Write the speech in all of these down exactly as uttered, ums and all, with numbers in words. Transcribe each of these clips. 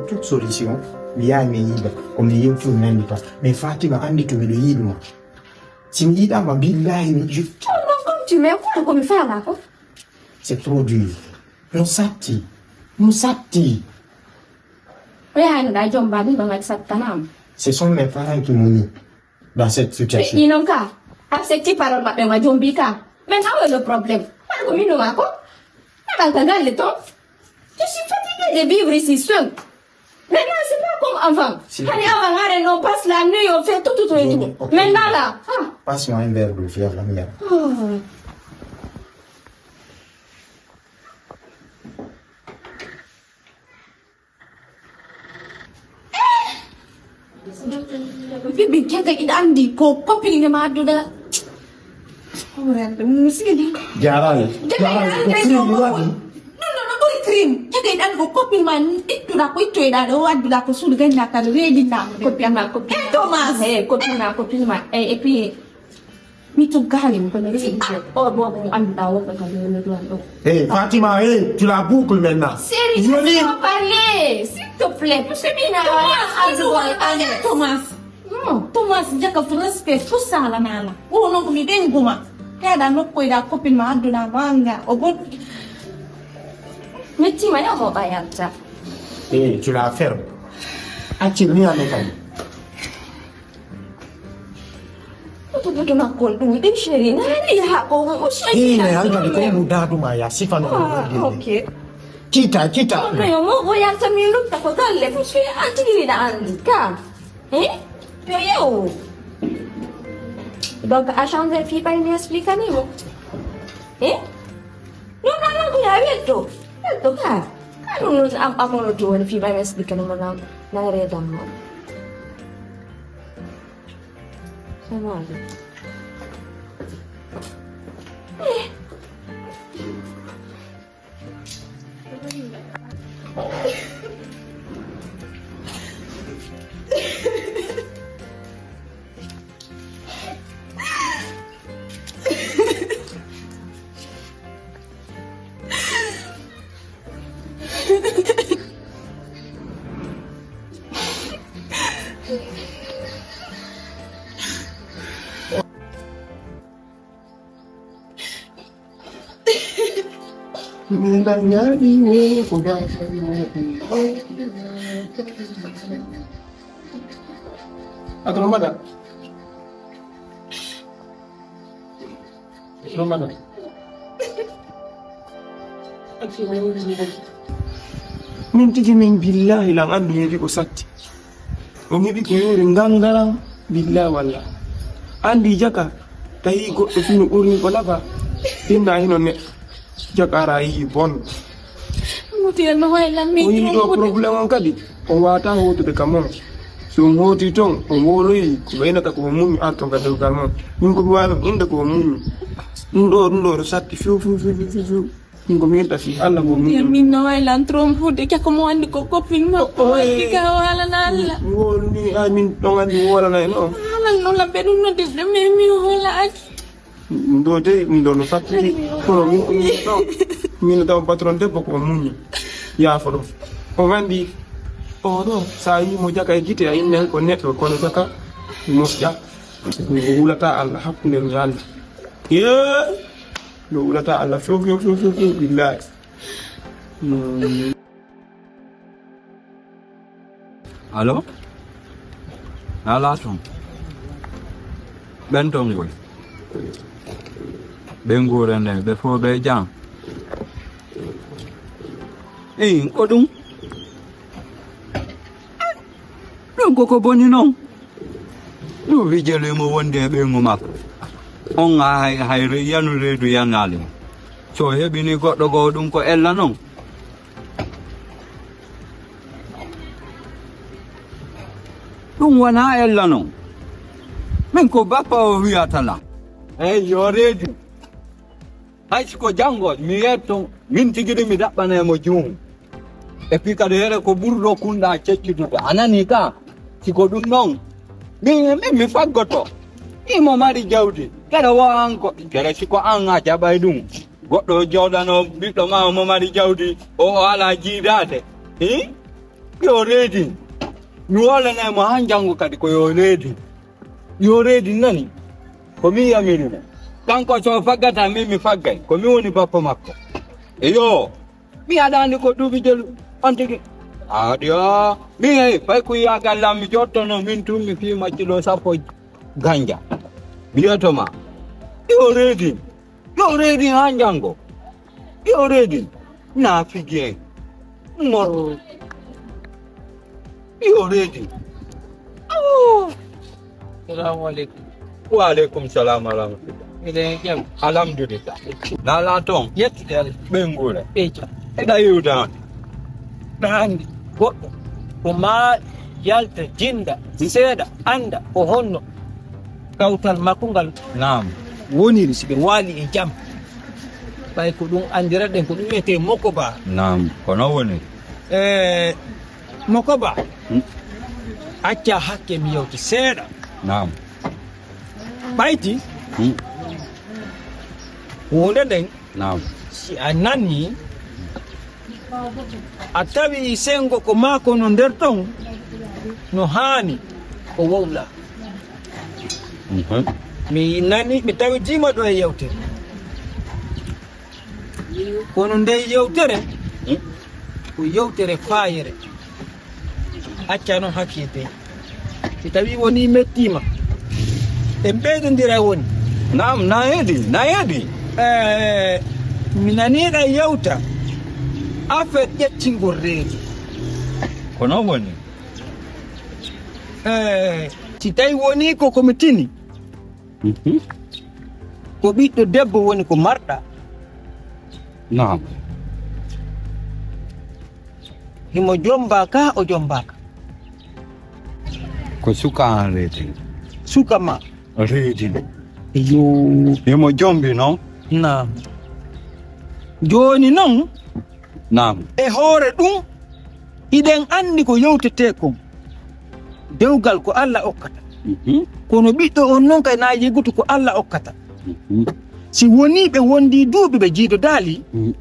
Toute solution, mi yahay mi yiida ko mi yewti, mi nandi pas. Mais Fatima anndi to miɗo yiɗuma. Si mi yiɗama, billahi mi ju- Comme tu me, kono ko mi faalaa ko. C'est trop dur. No satti. No satti. Ko yahaynoɗaa jombaa ɗum ɗo ngati sattanama. Ce sont mes parents qui m'ont mis dans cette situation. Inon ka accepti parole maɓɓe ma jombi ka. Mais nawe le problème. Hano ko mino ma ko. Aɗan ka galle ton. Je suis fatiguée de vivre ici seule. Maintenant, c'est pas comme avant. Hani avant, on passe la nuit, on fait tout, tout, tout, et tout. Maintenant, là, ah. Passe-moi un verre d'eau, frère, la mienne. Ɓiɓɓe kega iɗa anndi ko copine ma adduɗa. Horende musidi. Jarani. Jarani ko crime waɗi. Non non non, ɓuri crime. Kega iɗa anndi ko copine ma ittuɗa ko ittoyɗa ɗo, adduɗa ko suudu, gañɗa kadi reedinɗa. Copine ma copine. Eh, Thomas. Eh, copine ma copine ma. Eh, et puis mi tuggaali mo kono resi. Oh bon, annduɗa woɓɓe kadi wonno ɗon ɗo. Hey, Fatima, hey, tu la boucle maintenant. Chérie, laisse-moi parler, s'il te plaît. Parce que mina Thomas. Non, Thomas, jaka fu respect fu sala nala. Wo non ko mi ɓenguma. Teɗa nokkoyɗa copine ma adduɗa manga. O bon. Mettima ya mo ɓayanta. Hey, tu la ferme. Acci mi ame kadi. Ko butu makkol ɗum ɗin chéri nani ha ko o soyina hankali ko mu daduma ya sifano. Ah, ok. Kita kita. Nayo mo o yalta mi lutta ko galle ko fe antigirina andi ka. Eh? Yo yew. Donc a changé fi bay mi explique ni mo. Eh? Non non non ya welto. Welto ka. Ka ɗum non am amono to woni fi bay mi explique ni mo na na redam mo. Min dañaɗi ko gasani. Ato mbaɗa. Min tigi min billahi lan andu mi ko satti. O heɓi ko yori ngal ngaran billahi walla. Andi jaka tawi goɗɗo fino ɓurni ko nafa. Inna hino neɗɗo jakara yi bon. Mutiya no hoy lammi. O yi ɗo problème on kadi o wata hotude kam on. So on hoti ton on woloyi ko ɓeynata ko muñu arto ka dewgal mon. Min ko mi wawi inde ko muñu. Ɗum ɗo ɗum ɗo ɗo satti few few few few few. Ɗum ko mi yetta fi Allah ko muñu. Min no way lan trompude cakko mo andi ko copine makko andi ka walana Allah. Mi wolni ay min ɗon andi wolana en on. Halan no labbe ɗum no defde mais mi hola aji. Ɗum ɗo dey ɗum ɗo no sattiri kono min ko min ɗo min taw patron debbo ko muñi yaafo ɗum. O gandi o ɗo sa yi mo jaka e gite a inni ko neɗɗo kono jaka moƴƴa. Ko wulata Allah hakkunde mi Allah. Ye no wulata Allah few few few few few billahi. Alo? Ala ton ɓen ton ngoy ɓe nguure nde ɓe fof ɓe jam. Eyi ko ɗum. Ɗum koko boni noon. Ɗum wi jeloymo wonde e ɓeyngu makko on. Hay hay yanu reedu yanaali mo. So heɓini goɗɗo goo ɗum ko ella noon. Ɗum wonaa ella noon. Min ko bappa o wiyata lan. Eyi yo reedu. Hay si ko janngo mi yeetto min tigi ɗum mi daɓɓanay mo juum. E puis kadi here ko ɓurɗo kunɗa ceccudude a nani ka? Si ko ɗum noon min min mi faggoto. Imo mari jawdi kere wo an ko kere si ko an a jaɓay ɗum. Goɗɗo jooɗano ɓiɗɗo ma omo mari jawdi o o alaa jiidaade. Hi? Yo reedin. Mi walanay mo haa janngo kadi ko yo reedin. Yo reedin nani. Ko min yamiri mo. Kanko so faggata min mi faggay. Ko min woni bappa makko. Eyo. Mi haɗaani ko duuɓi jelu. On tigi. Aɗiya. Min hey, fay ko yiya gallam mi jottono min tun mi fiima kilo sappo ganja. Mi wiyato ma. Yo reedin. Yo reedin haa janngo. Yo reedin. Na figi en. Mor. Yo reedin. Oh. Salamu aleykum. Wa aleykum salam wa rahmatullah. Miɗen jam. Alhamdulillah. Nala toon. Yettude Allah. Ɓeynguure. Ɓeyja. Eɗa yewta on. Na anndi goɗɗo ko ma yalta jinda seeɗa annda ko honno kawtal makko ngal. Naam. Woniri si ɓe waali e jam. Ɓay ko ɗum anndiraɗen ko ɗum wiyetee mokoba. Naam, ko noon woniri. E mokoba. Hmm. Acca hakke mi yewti seeɗa. Naam. Ɓayti. Hmm. Huunde nden. Naam. Si a nani a tawi sengo ko maako no nder ton no haani ko wowla. Mhm. Mi nani mi tawitiima ɗo e yewtere. Kono nde yewtere ko yewtere faayere. Acca noon hakkille si tawi woni mettiima en ɓeydondira woni. Naam, na heedi, na heedi. Eh, mi naniiɗa yewta affaire ƴettingol reedu. Ko noon woni. Eh, si tawi woni ko komi tini. Mhm. Ko ɓiɗɗo debbo woni ko marɗa. Naam. Himo jomba ka o jomba ka. Ko suka an reedin. Suka ma. Reedin. Yo. Himo jombi noon. Naam. Jooni noon. Naam. E hoore ɗum hiɗen anndi ko yewtetee kon dewgal ko Alla okkata. Mhm. Kono ɓiɗɗo on noon kay na yegutu ko Alla okkata. Mhm. Si wonii ɓe wondii duuɓi ɓe jiidodaali. Mhm.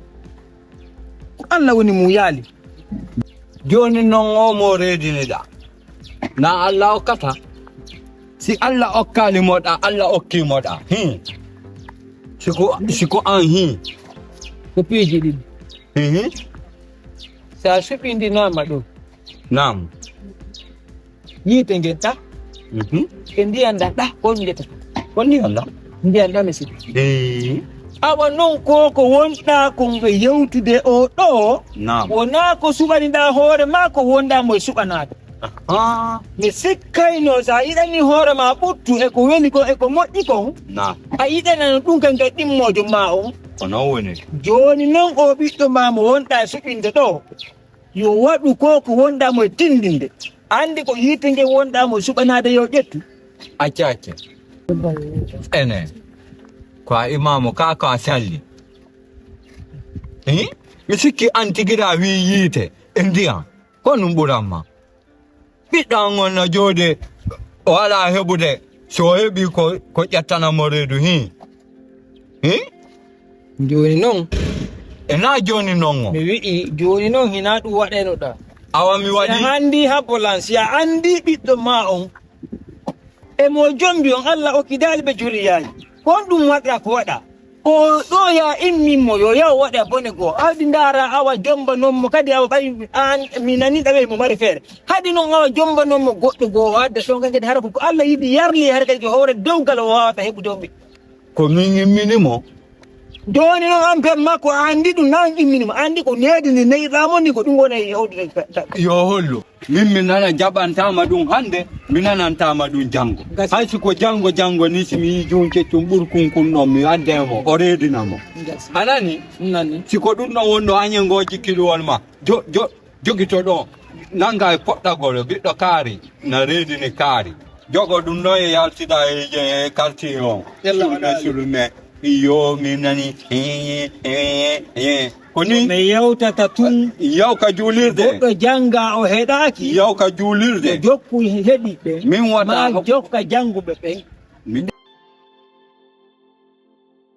Ko Alla woni muuyaali. Jooni noon o mo reediniɗa na Alla okkata. Si Alla okkaali mo ɗa Alla okkii mo ɗa hin. Siko siko an hin. Ko piiji ɗiɗi. Hin. Sa suɓindinaama ɗo. Naam. Yiite ngen ɗa. Mhm. E ndiyan ɗa ɗa kon ngeta. Kon ndiyan ɗa. Ndiyan ɗa mi siɗi. Awa noon ko ko wonɗa ko nge yewtude o ɗo. Naam. Wona ko suɓaniɗa hoore ma ko wonɗa mo e suɓanaade. Mi sikkayno sa yiɗani hoore ma ɓuttu e ko weli kon e ko moƴƴi kon. Naam. A yiɗanano ɗum kan kay ɗimmoojo ma on. Ko noon woni. Jooni noon o ɓiɗɗo ma mo wonɗa e suɓinde ɗo. Yo waɗu ko ko wonɗa mo e tindinde. Anndi ko yiite nge wonɗa mo suɓanaade yo ƴettu. Acca acca. Ene. Ko a imaamu ka ko a salli. Hi? Mi sikki an tigira wi yiite e ndiyan. Ko ɗum ɓuran ma. Ɓiɗɗo an on no jooɗe o alaa heɓude so o heɓi ko ko ƴettana mo reedu hi. Hi? Jooni noon. E na jooni noon o. Mi wi'i jooni noon hinaa ɗum waɗaynoɗaa. Awa mi waɗi. Si a anndi habbo lan si a anndi ɓiɗɗo maa on. E mo jombi on Allah okki daali ɓe juriyaaji. Ko on ɗum waɗɗa ko waɗa. O ɗo ya immin mo yo yaw waɗa bone goo. Awdi ndaara awa jomba noon mo kadi awa ɓay an mi nani ɗawe mo mari feere. Haɗi noon awa jomba noon mo goɗɗo goo o adda ɗon kadi hara ko Allah yiɗi yarli hara kadi ko hoore dewgal o waawata heɓude on ɓiɗɗo. Ko min immini mo. Jooni noon an pem makko a anndi ɗum na an immini mo anndi ko needi ndi neyɗaa mo ni ko ɗum woni e hewdude. Yo hollu min mi nana jaɓantaama ɗum hannde mi nanantaama ɗum janngo. Hay si ko janngo janngo ni si mi yii juun keccum ɓurkun kun ɗon mi adda e mo o reedina mo. A nani? Si ko ɗum ɗon wonno añe ngooji kiluwol ma jo jo. Jogito ɗo nannga e poɗɗagol ɓiɗɗo kaari na reedini kaari jogo ɗum ɗo e yaltida e kalti on. Sulume sulume. Iyo min nani. Ko ni mi yewtata tun yaw ka juulirde goɗɗo jannga o heɗaaki yaw ka juulirde jokku heɗiɓe min wata jokka jannguɓe ɓen.